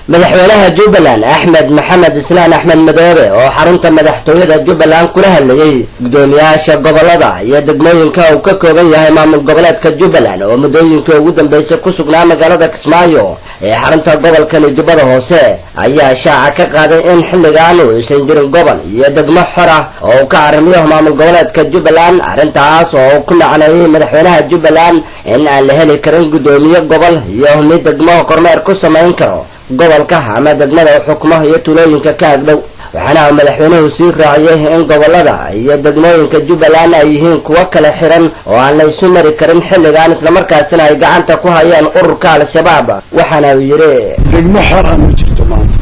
Madaxweynaha Jubbaland, Axmed Maxamed Islaan Axmed Madoobe, oo xarunta madaxtooyada Jubbaland kula hadlayey guddoomiyaasha gobolada iyo degmooyinka uu ka kooban yahay maamul goboleedka Jubbaland, oo muddooyinkai ugu dambeysay ku sugnaa magaalada Kismaayo ee xarunta gobolkani Jubbada Hoose, ayaa shaaca ka qaaday in xilligan uusan jirin gobol iyo degmo xor ah oo uu ka arrimiyo maamul goboleedka Jubbaland. Arrintaas oo uu ku macneeyey madaxweynaha Jubbaland in aan la heli karin guddoomiye gobol iyo mid degmo kormeer ku samayn karo gobolka ama degmada xukumo iyo tuulooyinka ka agdhow. Waxaana madaxweynuhu sii raaciyey in gobolada iyo degmooyinka Jubbaland ay yihiin kuwo kala xiran oo aan la isu mari karin xilligan, islamarkaasina ay gacanta ku hayaan ururka Al-Shabaab. Waxaana uu yidhi: Degmo xor ah ma jirto maanta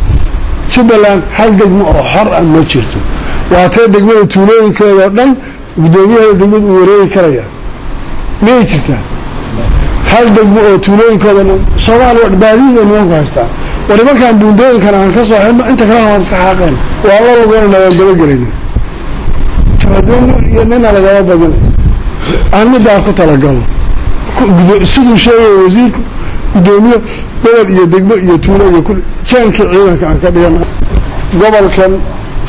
Jubbaland, hal degmo oo xor ah ma jirto. Waa tee degmada tuulooyinkeeda oo dhan guddoomiyaheeda degmada uu wareegi karaya? Miyay jirtaa hal degmo oo tuulooyinkooda dhan? Soomaaliya baadiyada nimanku haystaan. War nimankan buundooyinkan aan ka soo xidhno, inta kalena waan iska xaaqeen, waa la lugeynana, waan dabagelayna, iyo nina lagama badinay. Aan middaa ku talagalo, siduu sheegaya wasiirku, guddoomiye gobol iyo degmo iyo tuulo iyo kul jaankii ciidanka aan ka dhigana. Gobolkan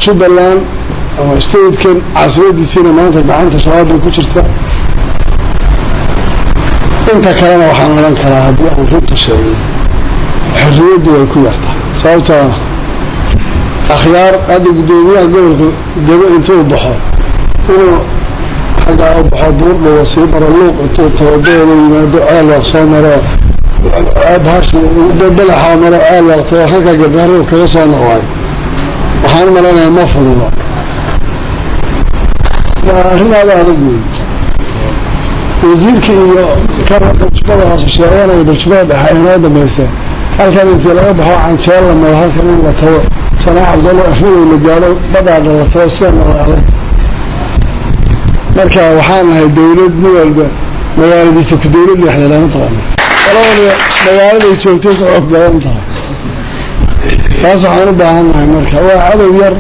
Jubbaland ama statekan caasimadiisiina maanta gacanta Shabaab bay ku jirta. Inta kalena waxaan odhan karaa, haddii aan runta sheegay, xorriyaddu way ku yartaa, sababtoo akhyaar hadda guddoomiyaha gobolka Gado intuu baxo, inuu xaggaa u baxo, Buurdhowa sii maro, Luuq intuu tago, Doolo yimaado, Ceel Waaq soo maro, bahashi Belaxa maro, Ceel Waaq tago, halkaa Garbaaro kaga soo noqday, waxaan u malaynayaa ma fududa. Waa arrin aada adag wey. Wasiirka iyo kan hadda Jubbada Hoose sheeganaya, Jubbada Dhexe inoo dambaysa, halkan intii laga baxo Canjeel la maro, halkan in la tago, Sanaa Cabdallo, Afmadow la gaadho, Badhaadha la tago, sidana waa adag. Marka waxaan nahay dawlad nin walba magaaladiisa ku dawlad leexleelaa, mataqaana, qolawaliba magaaladay joogtay ku xoog badan tahay. Taas waxaan u baahan nahay marka waa cadow yar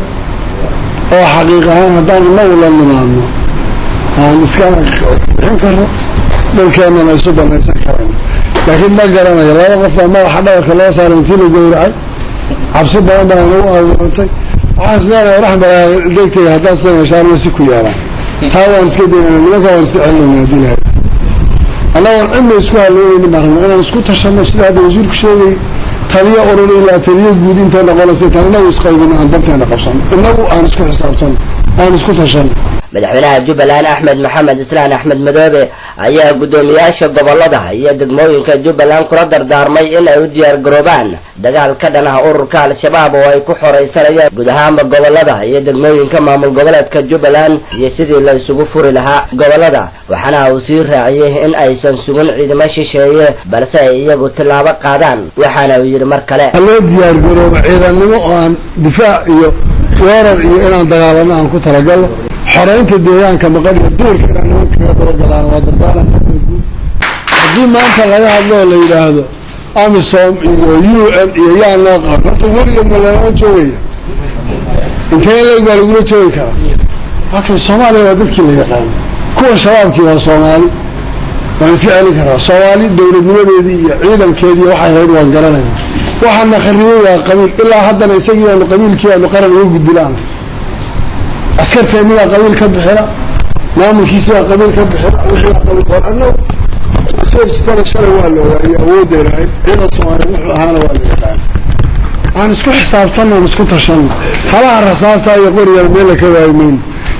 oo xaqiiq ahaan haddaan inagu la nimaadno aan iskana bixin karo, dhulkeennana isu banaysan karayno. Laakiin ma garanayo, laba qof baa madaxa dhabarka loo saaray intii la gowracay, cabsi badan baa inagu abuurantay. Waxaan is leenahay raxmala degtega haddaan sidan heshaan ma si ku yaalaan. Taa waan iska daynana, nimankaa waan iska celinayna haddii lahay. Annagoon cidna isku haleynaynin baan rabna inaan isku tashano, sida hadda wasiirku sheegay, taliyo urur ilaa taliyo guud intay noqonaysa, intaan inagu isqaybino, aan danteena qabsano, inagu aan isku xisaabtano, aan isku tashano. Madaxweynaha Jubbaland, Axmed Maxamed Islaan Axmed Madoobe, ayaa guddoomiyaasha gobolada iyo degmooyinka Jubbaland kula dardaarmay in ay u diyaar garoobaan dagaal ka dhan ah ururka Al-Shabaab oo ay ku xoraysanayaan guud ahaanba gobolada iyo degmooyinka maamul goboleedka Jubbaland, iyo sidii la isugu furi lahaa gobolada. Waxaana uu sii raaciyey in aysan sugin ciidamo shisheeye, balse ay iyagu tillaabo qaadaan. Waxaana uu yidhi mar kale: Loo diyaar garoobo ciidannimo oo aan difaac iyo weerar iyo inaan dagaalano aan ku talagalno. Xoreynta deegaanka maqan iyo duurka inaan nimanka kaga dabagalaan waa dardaaran guud. Haddii maanta laga hadlo oo la yidhaahdo AMISOM iyo UN iyo yaa noo qaban, horta weligeed ma lala joogaya? Intee leeg baa lagula joogi karaa? Okay, Soomaaliya waa dadkii la yaqaano. Kuwa Shabaabkii waa Soomaali, waan iska celin karaa. Soomaali dowladnimadeedii iyo ciidankeedii waxay ahayd waan garanayna. Waxaana kharibay waa qabiil. Ilaa haddana isagii baanu, qabiilkii baanu qaran uga gudbilaana. Askarteenni baa qabiil ka bixila, maamulkiisi baa qabiil ka bixila, wixii baa qabiil. War annagu research shalay waa la ogaa iyo awoodday lahayd. Ciidan Soomaaliyeed wuxuu ahaana waa la yaqaan. Aan isku xisaabtanno, aan isku tashanno. Halaha rasaasta iyo qorigan meel ka waayi mayno.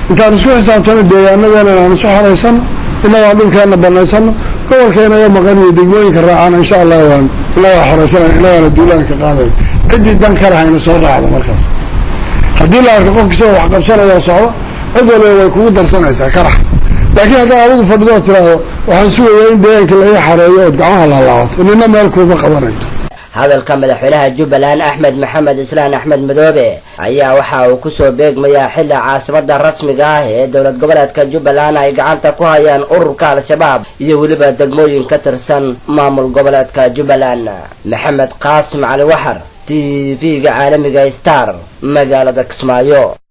Intaan isku xisaabtano, deegaanadeena aan isu xoraysano, innago aan dhulkeenna banaysano, gobolka inaga maqan iyo degmooyinka raacana, insha Allah waan inagaa xoraysanay, inagaana duulaanka qaadayn. Ciddii dan ka lahayna soo raacda. Markaas haddii la arko qofka isagoo wax qabsanaya socda, cid waliba way kugu darsanaysaa karax. Laakiin haddaad adigu fadhido oo tiraahdo waxaan sugayaa in deegaanka laga xareeyo, ood gacmaha laalaabato, nina meel kuuma qabanayo. Hadalka madaxweynaha Jubbaland, Axmed Maxamed Islaan Axmed Madoobe, ayaa waxa uu kusoo beegmayaa xilli caasimada rasmiga ah ee dowlad goboleedka Jubbaland ay gacanta ku hayaan ururka Al-Shabaab iyo weliba degmooyin ka tirsan maamul goboleedka Jubbaland. Maxamed Qaasim Cali Waxar, TV-ga caalamiga Star, magaalada Kismaayo.